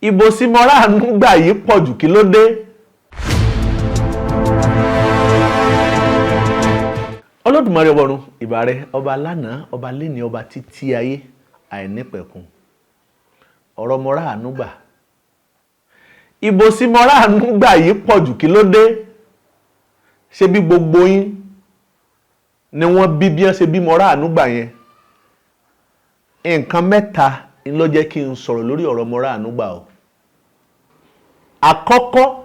Ìbò sí mo ráàánú gbà yìí pọ̀ jù, kí ló dé? Olódùmarè ọ̀run, ìbà rẹ, ọba lánàá, ọba léni, ọba títí ayé àìnípẹ̀kun. Ọ̀rọ̀ mo ráàánú gbà. Ìbò sí mo ráàánú gbà yìí pọ̀ jù, kí ló dé? Ṣé bí gbogbo yín ni wọ́n bí bí wọ́n ṣe bí mo ráàánú gbà yẹn? Nǹkan mẹ́ta ló jẹ́ kí n sọ̀rọ̀ lórí ọ̀rọ̀ mo ráàánú gbà o. Àkọ́kọ́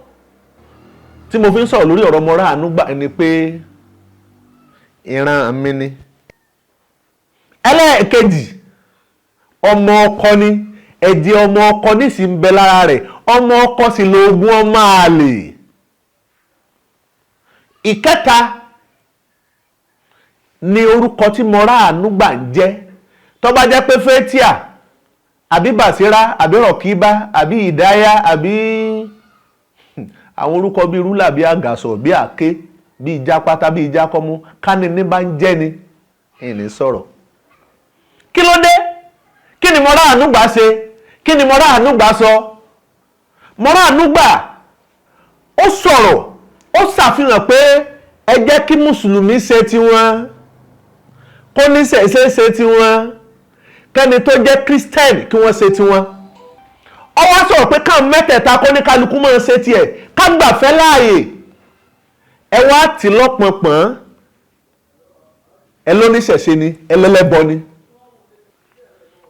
tí mo fi ń sọ̀rọ̀ lórí ọ̀rọ̀ mo ráàánú gbà ni pé ìran mi ni. Ẹlẹ́ẹ̀kejì, ọmọ ọkọ ni, ẹ̀jẹ̀ ọmọ ọkọ nísì ń bẹ lára rẹ̀, ọmọ ọkọ sì lóògùn ọmọ àlè. Ìkẹta ni orúkọ tí mo ráàánú gbà ń jẹ́. Tó bá jẹ́ pé Fétíà àbí Bàṣírá àbí Rọ̀kíbá àbí Ìdáyà àbí àwọn orúkọ bíi rúlà bíi àgàsọ̀ bíi àké bíi jápátá bíi jákọ́mú kání ní bá ń jẹ́ ni, ìní sọ̀rọ̀. Kí ló dé? Kí ni mo ráàánú gbà ṣe? Kí ni mo ráàánú gbà sọ? Mo ráàánú gbà ó sọ̀rọ̀, ó ṣàfihàn pé ẹ jẹ́ kí mùsùlùmí ṣe tiwọn, kó ní ṣẹ̀ṣẹ̀ ṣe tiwọn, kẹ́ni tó jẹ́ kírísítẹ́nì kí wọ́n ṣe tiwọn. Ó wá sọ̀rọ̀ pé káwọn mẹ́tẹ̀ẹ̀ta kó ní kálukú máa ṣe tiẹ̀, ká gbàfẹ́ láàyè. Ẹ wá tì lọ́pọ̀npọ̀n, ẹ lóníṣẹ̀ṣe ni, ẹlẹ́lẹ́bọ ni,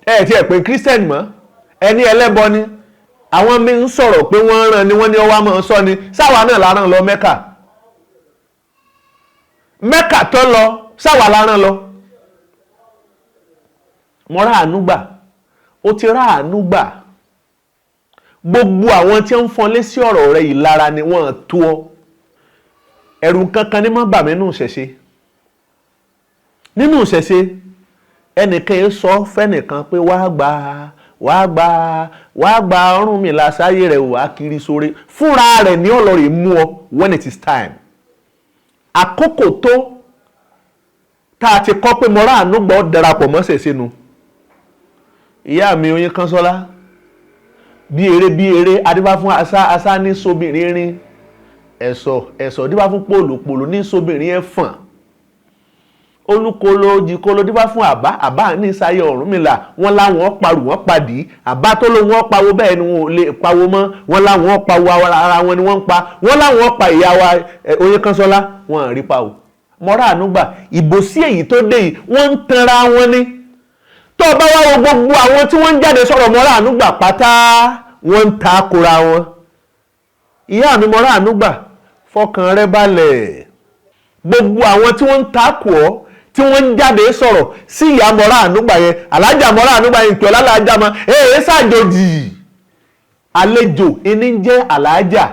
ẹ ti ẹ̀ pé kírísítẹ́nì mọ́, ẹ ní ẹlẹ́bọ ni. Àwọn mi ń sọ̀rọ̀ pé wọ́n rán ni, wọ́n ní ọwá máa sọ ni. Sáwa náà la rán lọ Mẹ́kà? Mẹ́kà tó lọ, sáwa la rán lọ? Mo ráàánú gbà, ó ti ráàánú gbà. Gbogbo àwọn tí ń fọn lé sí ọ̀rọ̀ rẹ yìí lára ni wọ́n tó ọ. Ẹ̀rù kankan ní má bà mí nínú ìṣẹ̀ṣe. Nínú ìṣẹ̀ṣe, ẹnìkan yẹn sọ fẹ́nìkan pé wàá gbà, wàá gbà, wàá gba Ọ̀rúnmìlà sáyé rẹ̀, wàá kiri sóore fúnra rẹ̀ ní ọlọ́rẹ̀ mú ọ when it is time. Àkókò tó tá a ti kọ́ pé mo ráàánú gbọ́ darapọ̀ mọ́ ṣẹ̀ṣẹ̀ nu. Ìyá mi Oyin Kánsọ́lá, bí eré bí eré, adíbá fún asá, asá ní sobìnrin rin ẹ̀sọ̀ ẹ̀sọ̀, díbá fún pòlò, pòlò ní sobìnrin ẹ̀fọ̀n, olúkolo jìkolo, díbá fún àbá, àbá ní sáyé Ọ̀rúnmìlà. Wọ́n láwọn parù, wọ́n padì àbá tó ló wọ́n pawó, bẹ́ẹ̀ ni wọ́n lè pawó mọ́. Wọ́n láwọn pawó, ara wọn ni wọ́n ń pa. Wọ́n láwọn pa ìyá wa Oyin Kánsọ́lá, wọ́n rí pa o. Mọ́ra ànúgbà ìbò sí èyí tó dé yìí, wọ́n ń tanra wọn ni. Tó o bá wá wo gbogbo àwọn tí wọ́n ń jáde sọ̀rọ̀ mọ́ra ànúgbà pátá, wọ́n ń ta kora wọn. Ìyá mi mọ́ra ànúgbà, fọkàn rẹ balẹ̀. Gbogbo àwọn tí wọ́n ń takò ọ́, tí wọ́n ń jáde sọ̀rọ̀ sí ìyá mọ́ra ànúgbà yẹn, alájà mọ́ra ànúgbà yẹn, ìpè ọ̀làlájà mọ́ èé ṣàjòjì, àlejò ìní ń jẹ́ alájà.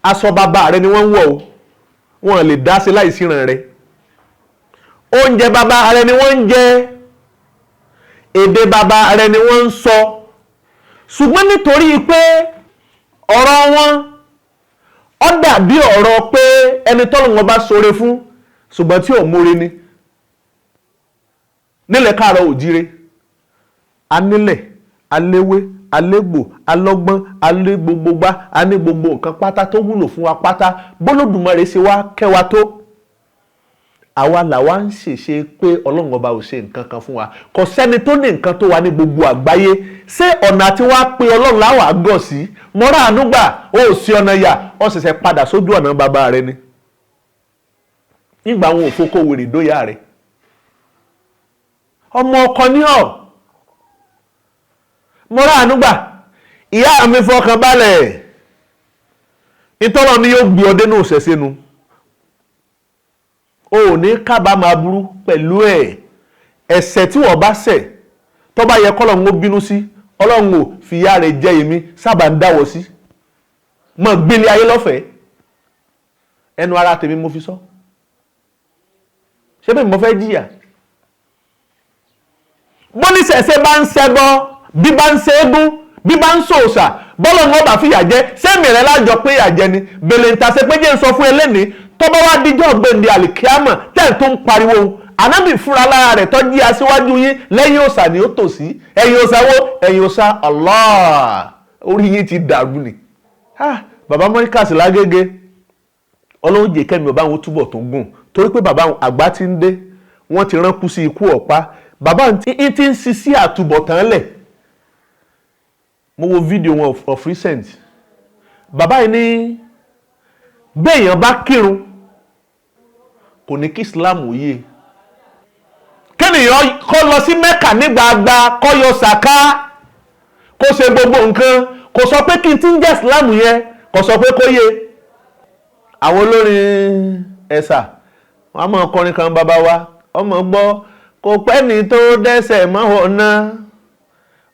Aṣọ bàbá rẹ ni wọ́n ń wọ̀ o, wọ́n lè dá sí láì síran rẹ. Oúnjẹ bàbá rẹ ni wọ́n ń jẹ, èdè bàbá rẹ ni wọ́n ń sọ. Ṣùgbọ́n nítorí pé ọ̀rọ̀ wọn ó dàbí ọ̀rọ̀ pé ẹni tọ́lọ́run wọn bá ṣoore fún ṣùgbọ́n tí ò múre ni nílẹ̀ káàárọ̀ òjíire, anílẹ̀, aléwé, alégbò, alọ́gbọ́n, alé gbogbogbá, a ní gbogbo nǹkan pátá tó wúlò fún wa pátá. Bólódùmarè ṣe wá kẹwa tó, àwa làwa ń ṣèṣe pé Ọlọ́run ọba ò ṣe nǹkan kan fún wa. Kò sẹ́ni tó ní nǹkan tó wà ní gbogbo àgbáyé. Ṣé ọ̀nà àti wá pé Ọlọ́run láwàá gọ̀ sí? Mọ́ra ànúgbà ó sí ọ̀nà yà, ó ṣẹ̀ṣẹ̀ padà sójú ọ̀nà bàbá rẹ ni nígbà àwọn òfókó wèrè dóyà rẹ. Ọmọ ọkọ ní ọ, mọ́ra ànúgbà. Ìyá mi, fọkàn balẹ̀, ìtọ́lọ́ ni yóò gbé ọdẹ náà ṣẹ̀ṣẹ̀ nu. O ò ní kábàámọ̀ aburú pẹ̀lú ẹ̀. Ẹ̀ṣẹ̀ tí wọ́n bá ṣẹ̀ tó bá yẹ kọ́lọ́run ó bínú sí, Ọlọ́run ò fìyà rẹ̀ jẹ, èmi sábà ń dáwọ́ sí mọ́ gbélé ayé lọ́fẹ̀ẹ́. Ẹnu ara tèmi mo fi sọ. Ṣé bẹ́ẹ̀ mo fẹ́ jìyà? Bóníṣẹ̀ṣẹ̀ bá ń ṣẹbọ, bí bá ń ṣe égún, bí bá ń ṣòòṣà, bọ́lọ̀ ń ọba fìyà jẹ sẹ́mi rẹ̀ lájọ pé ìyà jẹ ni bèlè ń ta ṣe pé jẹ́ ń sọ fún ẹlẹ́ni tó bá wá díjọ́ gbèǹde àlìkíámọ̀ tẹ́ tó ń pariwo ànábì fúnra lára rẹ̀ tó jí aṣíwájú yín, lẹ́yìn òòṣà ni ó tò sí. Ẹ̀yìn òòṣà wo? Ẹ̀yìn òòṣà Allah. Orí yín ti dàrú ni. Bàbá Mọ́ríkàsì Lágége, Ọlọ́run jẹ́ kẹ́mi bàbá wọn túbọ̀ tó gùn, torí pé bàbá àgbà ti ń dé, wọ́n ti rán kú sí ikú ọ̀pá. Bàbá ti ń sisi àtúbọ̀tán lẹ̀. Mo wo fídíò wọn of recent. Bàbá yìí ní béèyàn bá kírun kò ní kí Islam yé, kéèyàn kó lọ sí Mẹ́kà ní gbàgbà, kó yọ sàká, kó ṣe gbogbo nǹkan, kò sọ pé kí n ti ń jẹ́ Islam yẹn, kò sọ pé kó yé. Àwọn olórin ẹ̀sà wọn a máa kọrin kan, bàbá wa ọmọ gbọ́, kò pẹ́ ní tó dẹ́sẹ̀ mọ́ ọ̀nà,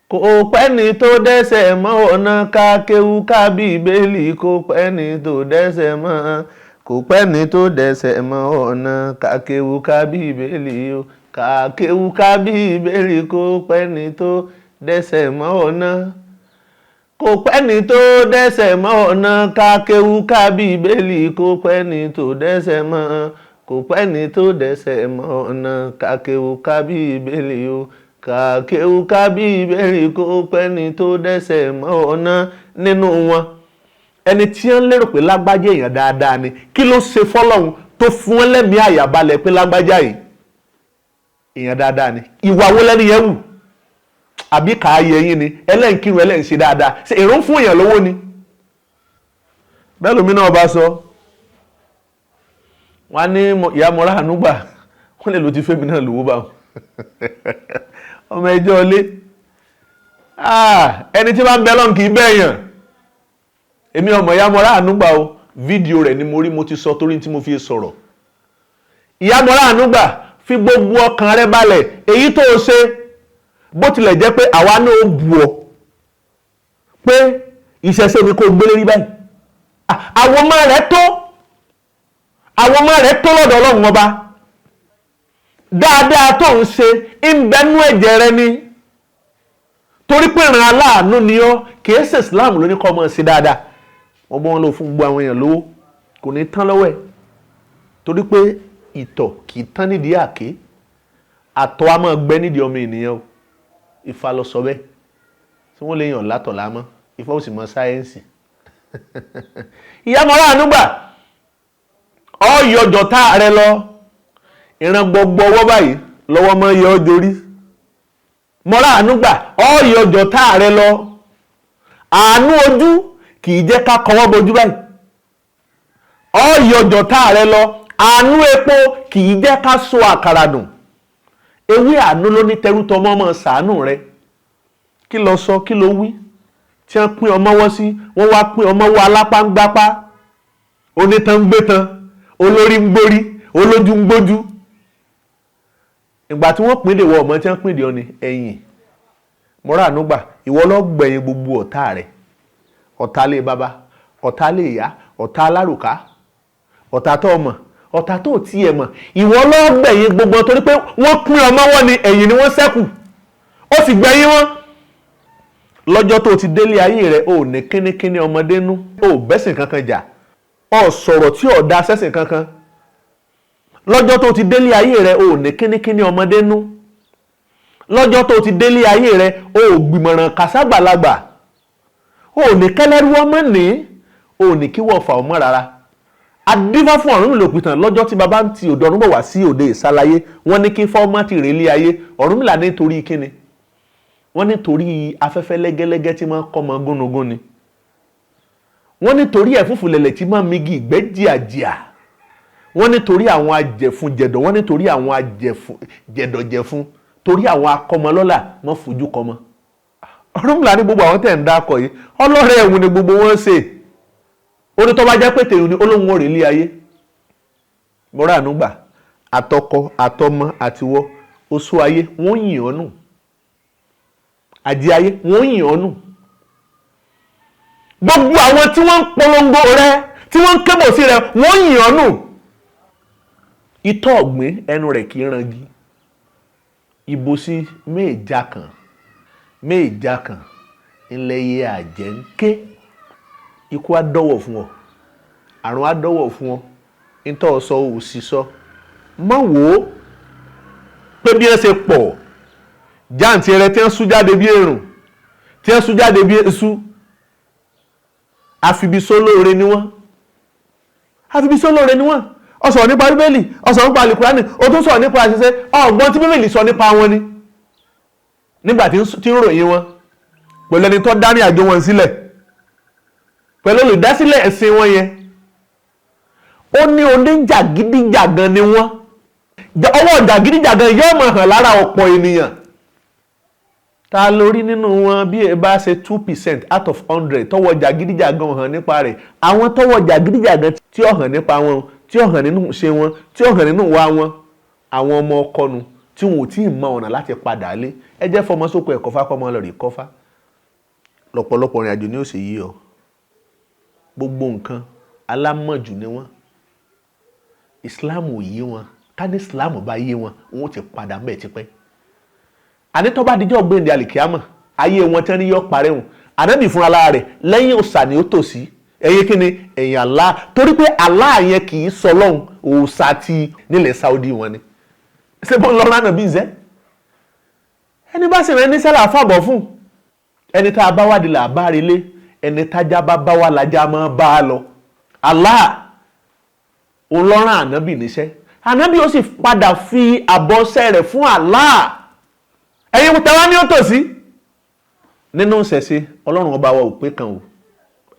kò pẹ́ ní tó dẹ́sẹ̀ mọ́ ọ̀nà, ká kéwú ká Bíbélì, kò pẹ́ ní tó dẹ́sẹ̀ mọ́, kò pẹ́ ní tó dẹ́sẹ̀ mọ́ ọ̀nà, ká kéwú ká Bíbélì o, ká kéwú ká Bíbélì, kò pẹ́ ní tó dẹ́sẹ̀ mọ́ ọ̀nà, kò pẹ́ ní tó dẹ́sẹ̀ mọ́ ọ̀nà, ká kéwú ká Bíbélì, kò pẹ́ ní tó dẹ́sẹ̀ mọ́, kò pẹ́ ní tó dẹ́sẹ̀ mọ́ ọ̀nà, ká kéwú ká Bíbélì o, ká kéwú ká Bíbélì, kò pẹ́ ní tó dẹ́sẹ̀ mọ́ ọ̀nà. Nínú wọn, ẹni tí wọ́n lérò pé lágbájá èèyàn dáadáa ni, kí ló ṣe fọ́lọ́hun tó fún wọn lẹ́mìí àyàbalẹ̀ pé lágbájá yìí èèyàn dáadáa ni? Ìwà wo lẹ́ni yẹn wù? Àbí kà á yẹ yín ni ẹlẹ́nkírun, ẹlẹ́ǹṣe dáadáa, ṣe èrò ń fún èèyàn lówó ni? Bẹ́ẹ̀ lómi náà bá sọ wọn ní ìyá mọ́ra ànúgbà, wọ́n lè ló ti fẹ́mi náà lówó báwọn ọmọ ẹjọ́ ilé. Ẹni tí bá ń bẹ lọ́n kì í bẹ́ẹ̀yàn. Èmi ọmọ ìyá mọ́ra ànúgbà o, fídíò rẹ̀ ni mo rí, mo ti sọ torí tí mo fi sọ̀rọ̀. Ìyá mọ́ra ànúgbà, fi gbogbo ọkàn rẹ balẹ̀. Èyí tó o ṣe, bó tilẹ̀ jẹ́ pé àwa náà bù ọ pé ìṣẹ̀ṣe ni kò gbélé rí báyìí, àwọn ọmọ rẹ̀ tó, àwọn ọmọ rẹ̀ tó lọ́dọ̀ Ọlọ́run ọba. Dáadáa tó ń ṣe ń bẹnú ẹ̀jẹ̀ rẹ ni, torí pé ìran aláàánú ni ọ́. Kìí ṣe Islam ló ní kọ́ ọmọ ṣe dáadáa. Wọ́n bọ́ wọn lọ fún gbogbo àwọn èèyàn lówó, kò ní tán lọ́wọ́ ẹ̀, torí pé ìtọ̀ kì í tán nídìí àké, àtọ̀ á máa gbẹ nídìí ọmọ ènìyàn o. Ifá lọ sọ bẹ́ẹ̀, tí wọ́n lè yàn látọ̀ lámọ́, Ifá ò sì mọ sáyẹ́ǹsì. Ìyá mọ́ra ànúgbà, ọ̀yọ̀jọ̀ tá rẹ lọ, ìran gbogbo ọwọ́ báyìí lọ́wọ́ mọ́ yọ ọ́ dorí. Mọ́ra ànúgbà, ọ̀yọ̀jọ̀ tá rẹ lọ, àánú ojú kì í jẹ́ ká kọwọ́ bojú báyìí. Ọ̀yọ̀jọ̀ tá rẹ lọ, àánú epo kì í jẹ́ ká so àkàrà nù. Ewé àánú ló ní tẹrútọmọ mọ́ ṣàánú rẹ. Kí ló sọ, kí ló wí tí wọ́n pín ọmọ wọ́ sí? Wọ́n wá pín ọmọ wọ́ alápá ń gbápá, onítàn ń gbétan, olórí ń gbórí, olójú ń gbójú. Ìgbà tí wọ́n pín dèwọ́ ọmọ tí wọ́n pín dè ọ ní ẹ̀yìn. Mọ́ra ànúgbà, ìwọ ló gbẹ̀yìn gbogbo ọ̀tá rẹ̀. Ọ̀tá lé bàbá, ọ̀tá lé ìyá, ọ̀tá alárùká, ọ̀tá tó mọ̀, ọ̀tá tó tiẹ̀ mọ̀, ìwọ ló gbẹ̀yìn gbogbo, torí pé wọ́n pín ọmọ wọn ní ẹ̀yìn ni wọ́n ṣẹ́kù, ó sì gbẹ̀yìn wọn. Lọ́jọ́ tó ti délé ayé rẹ̀, ò ní kínníkínní ọmọdé nú, ò bẹ́sìn kankan jà, ò sọ̀rọ̀ tí ò da sẹ́sìn kankan. Lọ́jọ́ tó ti délé ayé rẹ̀, ò ní kínníkínní ọmọdé nú. Lọ́jọ́ tó ti délé ayé rẹ̀, ò gbìmọ̀ràn kàṣàgbàlagbà, ò ní kẹ́lẹ́rú ọmọ ní, ò ní kí wọ́n fà ọmọ rárá. Adífá fún Ọ̀rúnmìlà òpìtàn lọ́jọ́ tí baba ń ti òde ọ̀run bọ̀ wá sí òde ìsálayé, wọ́n ní kí fọ́ọ́mọ́ ti rèlé ayé. Ọ̀rúnmìlà nítorí kíni? Wọ́n nítorí afẹ́fẹ́ lẹ́gẹ́lẹ́gẹ́ tí máa ń kọ́ ọmọ gúnugún ni. Wọ́n nítorí ẹ̀fúùfù lẹ̀lẹ̀ tí máa ń migi ìgbẹ́ jìàjìà. Wọ́n nítorí àwọn ajẹ̀fun jẹ̀dọ̀, wọ́n nítorí àwọn ajẹ̀fun jẹ̀dọ̀jẹ̀fun, torí àwọn akọmọlọ́là wọ́n fojú kọmọ. Ọ̀rúnmìlà ní gbogbo àwọn tẹ̀ ń dákọ̀ yìí, ọlọ́rẹ̀ ẹ̀wùn ni gbogbo wọn ṣe. Ó ní tó bá jẹ́ pé tèrú ni olóhùn ó rèlé ayé. Mọ́ra ànúgbà, àtọkọ àtọmọ àtiwọ́, oṣù ayé wọ́n yìn ọ́ nù, àjẹ́ ayé wọ́n yìn ọ́ nù. Gbogbo àwọn tí wọ́n ń polongo rẹ, tí wọ́n ń kébò sí rẹ, wọ́n yìn ọ́ nù. Itọ́ ọ̀gbìn ẹnu rẹ̀ kì í rangi. Ìbòsí méèjà kan, méèjà kan, ńlẹ̀ yẹ àjẹ́ ń ké. Ikú á dọ́wọ̀ fún ọ, àrùn á dọ́wọ̀ fún ọ, ntọ́ sọ ò sì sọ. Má wò ó pé bí wọ́n ṣe pọ̀ jáǹtì rẹ tí wọ́n sú jáde bí èrùn, tí wọ́n sú jáde bí eṣú. Àfibisólóore ni wọ́n, àfibisólóore ni wọ́n. Ó sọ̀rọ̀ nípa Bíbélì, ó sọ̀rọ̀ nípa Àlùkùránì, ó tún sọ̀rọ̀ nípa àṣìṣe ọgbọ́n tí Bíbélì sọ nípa wọn ni nígbà tí ń ròyìn wọn pẹ̀lú ẹni tó dání àjò wọn sílẹ̀, pẹ̀lú olùdásílẹ̀ ẹ̀sìn wọn yẹn. Ó ní oníjàgídíjàgan ni wọ́n. Ọwọ́ jàgídíjàgan yóò máa hàn lára ọ̀pọ̀ ènìyàn. Ta lórí nínú wọn bí ẹ bá ṣe 2% out of 100 tọwọ́ jàgídíjàgan hàn nípa rẹ̀? Àwọn tọwọ́ jàgídíjàgan tí ó hàn nípa wọn, tí ó hàn nínú ṣe wọn, tí ó hàn nínú wa wọn, àwọn ọmọ ọkọ nu tí wọn ò tí ì mọ ọ̀nà láti padà lé. Ẹ jẹ́ fọmọ sóko ẹ̀kọ́ fákọ́mọ lọ rí kọ́fá. Lọ́pọ̀lọpọ̀ ìrìn àjò ni ó ṣe yí ọ. Gbogbo nǹkan alámọ̀jù ni wọ́n. Islam ò yé wọn. Ká ní Islam bá yé wọn, wọn ò ti padà mbẹ̀ tipẹ́. Àní tó bá dijọ́ gbéǹde àlìkíámọ̀, ayé wọn tẹ́ ní yọ parẹ́ wọn. Ànábì fúnra lára rẹ̀, lẹ́yìn òòṣà ni ó tò sí. Ẹ̀yin kí ni ẹ̀yìn Allah, torí pé Allah yẹn kì í sọ lọ́hùn, òòṣà ti nílẹ̀ Saudi wọn ni. Ṣé bó ń lọ ránà bí ìzẹ́ ẹni bá sì rẹ ní sẹ́là fàbọ̀ fún ẹni tá a bá wádìí là bá relé, ẹni tájá bá bá wà lájá máa bá a lọ. Allah òun lọ́rán ànábì níṣẹ́, ànábì ó sì padà fi àbọ̀ṣẹ́ rẹ̀ fún Allah. Ẹ̀yin tẹ́wá ní ó tòsí nínú ìṣẹ̀ṣe. Ọlọ́run ọba wa ò pé kan o,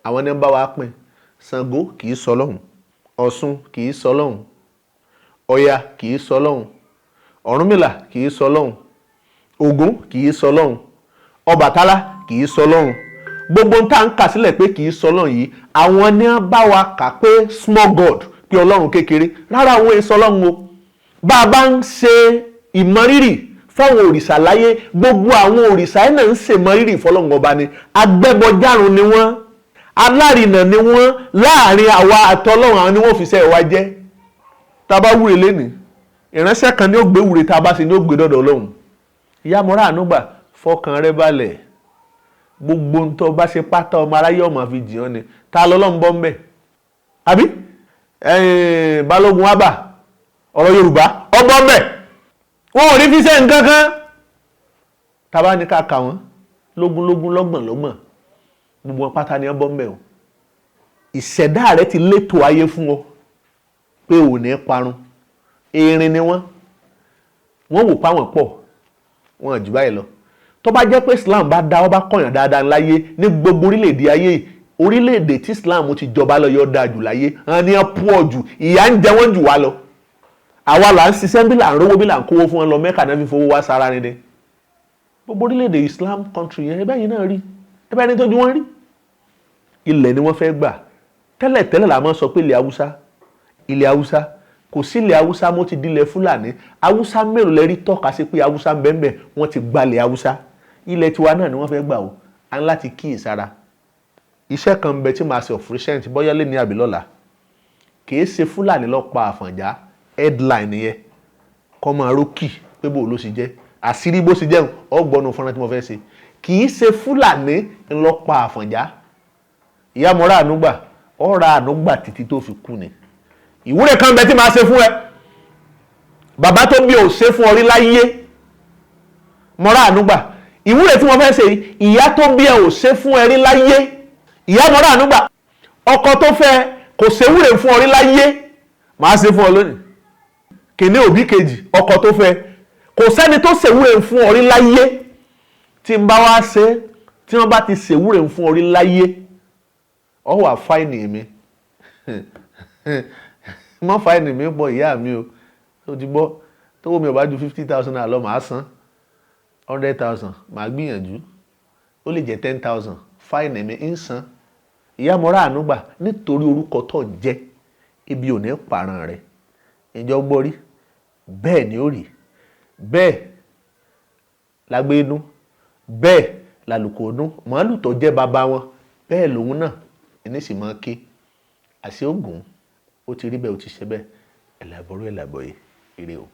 àwọn ẹni bá wa pín. Ṣàngó kì í sọ Ọlọ́run, Ọ̀ṣun kì í sọ Ọlọ́run, Ọya kì í sọ Ọlọ́run, Ọ̀rúnmìlà kì í sọ Ọlọ́run, Ògún kì í sọ Ọlọ́run, Ọbàtálá kì í sọ Ọlọ́run. Gbogbo tá à ń kà sílẹ̀ pé kì í sọ Ọlọ́run yìí, àwọn ní wọ́n bá wa kà pé small god, pé Ọlọ́run kékeré. Rárá, àwọn èso Ọlọ́run o. Bá a bá ń ṣe ìmọrírì fáwọn òrìṣà láyé, gbogbo àwọn òrìṣà ẹ̀ náà ń ṣèmọrírì fọlọ́run ọba ni. Agbẹ́bọjárun ni wọ́n, alárinà ni wọ́n láàrin àwa àtọlọ́run. Àwọn ni wọ́n fi ṣe ìwà jẹ́. Tá a bá wúre lénìí, ìránṣẹ́ kan ní ó gbé wúre tá a bá ṣe ní ó gbé dọ́dọ̀ Ọlọ́run. Ìyá mọ́ra ànúgbà, fọkàn rẹ balẹ̀. Gbogbo ń tọ́ bá ṣe pátá, ọmọ aráyé ọmọ fi jì ọ́ ni. Ta lọ́lọ́run bọ́ ń bẹ̀? Àbí Balógun Abba ọ̀rọ̀ Yorùbá ọgbọ́n bẹ̀, wọn ò ní fi ṣe nǹkan kan. Tá bá ní ká kà wọ́n lógúnlógún, lọ́gbọ̀n lọ́gbọ̀n, gbogbo wọn pátá ni wọ́n bọ́ ń bẹ̀ o. Ìṣẹ̀dá rẹ ti létò ayé fún ọ pé ò ní parun. Erin ni wọ́n, wọ́n wò pa wọ́n pọ̀, wọn jù báyìí lọ. Tó bá jẹ́ pé Islam bá dá ọ bá kọ̀yàn dáadáa láyé ní gbogbo orílẹ̀-èdè ayé yìí, orílẹ̀-èdè tí Islam ti jọba lọ yọ dáa jù láyé. Àwọn ni wọ́n pọ̀ jù, ìyà ń jẹ wọ́n jù wá lọ. Àwa là ń ṣiṣẹ́ bí là ń rówó, bí là ń kówó fún wọn lọ Mẹ́kà náà, fi fowó wá sára ni dé. Gbogbo orílẹ̀-èdè Islam country yẹn, ẹbẹ́ yìí náà rí ẹbẹ́ ẹni tó ju wọ́n rí. Ilẹ̀ ni wọ́n fẹ́ gbà. Tẹ́lẹ̀ tẹ́lẹ̀ la máa ń sọ pé ilẹ̀ Haúsá, ilẹ̀ Haúsá. Kò sí ilẹ̀ Haúsá mo ti dilẹ̀ Fúlàní. Haúsá mélòó lẹ rí tọ́ka sí pé Haúsá ń bẹ́ẹ̀ bẹ́ẹ̀? Wọ́n ti gbalẹ̀ Haúsá. Ilẹ̀ tiwa náà ni wọ́n fẹ́ gbà o. A ní láti kíyèsára. Iṣẹ́ kan ń bẹ tí màá ṣe of recent, bóyá lè ní àbí lọ́la. Kì í ṣe Fúlàní ló pa Àfọ̀njá. Headline yẹn kọ́ máa rókì pé bó ló ṣe jẹ́, àṣírí bó ṣe jẹun ọgbọ́nù fúnra tí mo fẹ́ ṣe. Kì í ṣe Fúlàní ńlọ pa Àfọ̀njá. Ìyá mọ́ra ànúgbà, ọ̀rá ànúgbà títí tó fi kú ni. Ìwúrẹ́ kan bẹ tí màá ṣe fún ẹ, bàbá tó bí ò ṣe fún ọ rí láyé. Mọ́ra ànúgbà, ìwúrẹ́ tí mo fẹ́ ṣe yìí, ìyá tó bí ẹ ò ṣe fún ẹ rí láyé. Ìyá mọ́ra ànúgbà, ọkọ tó fẹ́ kò ṣèwúrẹ́ fún ọ rí láyé, màá ṣe fún ọ lónìí. Kìnní òbí kejì, ọkọ tó fẹ́, kò sẹ́ni tó ṣèwúrẹ́ fún ọ rí láyé. Tí n bá wá ṣe, tí wọ́n bá ti ṣèwúrẹ́ fún ọ rí láyé, ọ wà fine mi. Mọ́ fine mi pọ̀, ìyá mi o. Tó ti gbọ́, tówó mi ò bá ju ₦50,000 lọ, màá san 100,000, màá gbìyànjú. Ó lè jẹ́ 10,000. Fine mi ń san. Ìyá mọ́ra ànúgbà, nítorí orúkọ tó ń jẹ́, ibi ò ní pààrọ̀ rẹ̀. Ìjọ gbọ́ rí bẹ́ẹ̀ ni ó rí bẹ́ẹ̀. Lágbé inú bẹ́ẹ̀ làlùkò ọdún màálù tó jẹ́ bàbá wọn bẹ́ẹ̀ lòun náà ẹni sì máa ké àṣẹ ògùn. Ó ti rí bẹ́ẹ̀, ó ti ṣe bẹ́ẹ̀. Ẹ̀làbọ̀rọ̀ ẹ̀làbọ̀yé, ire o.